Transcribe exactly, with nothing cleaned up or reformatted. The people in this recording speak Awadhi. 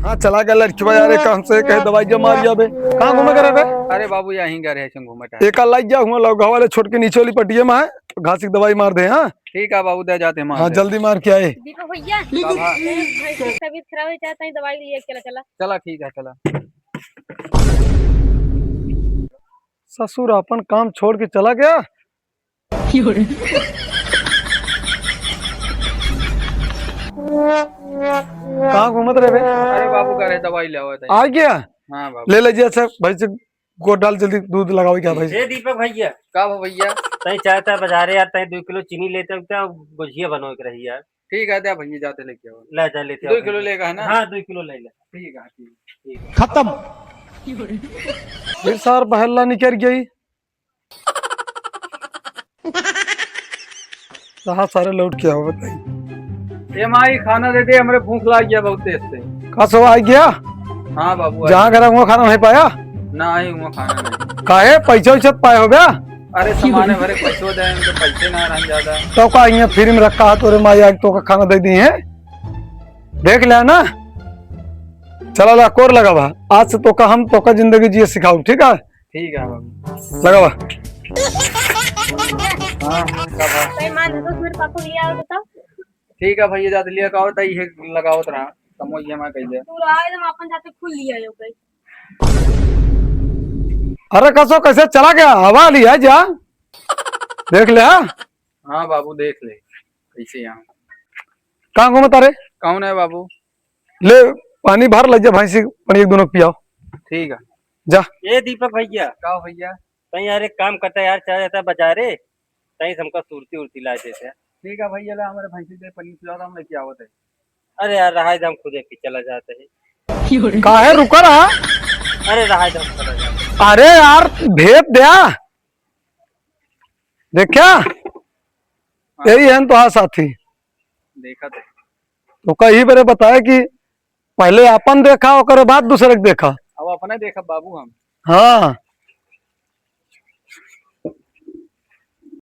हाँ, चला गया लड़कवा यार, एक काम से कहे दवाई जब मार जाबे। कहाँ घूमे करे बे? अरे बाबू, यहीं घर है, घूमे टहल। एक लाई जा, हुआ लौघा वाले छोट के नीचे वाली पटिया में है, घास की दवाई मार दे। हाँ, ठीक है बाबू, दे जाते मार हाँ, दे। जल्दी मार के आए। दीपक भैया, बाबा। भैंस की तबीयत खराब है, चाहता है दवाई लिए, चला, चला। चला, ठीक है, चला। ससुर अपन काम छोड़ के चला गया। कहाँ घूमत रहे बे? अरे बाबू, का रे, दवाई ले आवा था। आ गया? हाँ बाबू। ले ले जी, अच्छा भाई से गोड़ डाल, जल्दी दूध लगावे क्या भाई? ए दीपक भैया। का भा भैया? तई चाहता बाजारे यार, तई दो किलो चीनी लेते होता, गुझिया बनवे के रही यार। ठीक है, दे भैया, जाते लेके आओ। ले जा, लेते दो आओ किलो भैया। लेगा है ना? हाँ, दो किलो ले ले। ठीक है, ठीक। ठीक है। खत्म। फिर सार बहल्ला निकल गई। कहाँ सारे लौट के आओ बताई। ए माई, खाना दे दे, हमरे भूख लाग गया बहुत तेज से। का सो आ गया? हाँ बाबू, आ जहाँ गया। घर हुआ खाना नहीं पाया? ना, आई हुआ खाना नहीं। काहे, पैसा वैसा पाए हो बे? अरे, सामान भरे पैसो दे, इनके पैसे ना रहन ज्यादा। तो का यहाँ फ्री में रखा है तोरे माई, आज तो का खाना दे दी है, देख लिया ना। चला ला, कोर लगावा, आज से तो का हम तो का जिंदगी जिए सिखाऊ, ठीक है? ठीक है बाबू। लगावा। हाँ, का भा? भाई, मान दो, मेरे पापा को लिया आओ, बताओ। ठीक है भैया, जाते लिया का होता है, ये लगावत रहा, कमो ये मैं कह दे। तू रहा है, हम अपन जाते खुद लिया आओ भाई। अरे कसो, कैसे चला गया? हवा लिया जा, देख ले। हाँ? हाँ बाबू, देख ले कैसे यहाँ। कहाँ घूमता रे? कौन है बाबू? ले, पानी भर ले जा, भैंसी पानी एक दोनों पियाओ। ठीक है। जा। ए दीपक भैया। का भैया? तई यार एक काम करता यार, चला जाता बाजारे, तई से हमका सुरती उरती ला देते। ठीक है भैया, ले हमारे भैंसी दे, पानी पियाओ, हम लेके आवत है। अरे यार, रहा दे, हम खुदे पी चला जाते हैं। काहे रुका रहा? अरे रहा दे, हम चला जाते हैं। अरे यार, भेद द्या। देखा? हाँ। यही है तो हाँ साथी। देखा थे। तो कही बरे बताया कि पहले अपन देखा, ओकरे बाद दूसरे के देखा। अब अपने देखा बाबू हम। हाँ।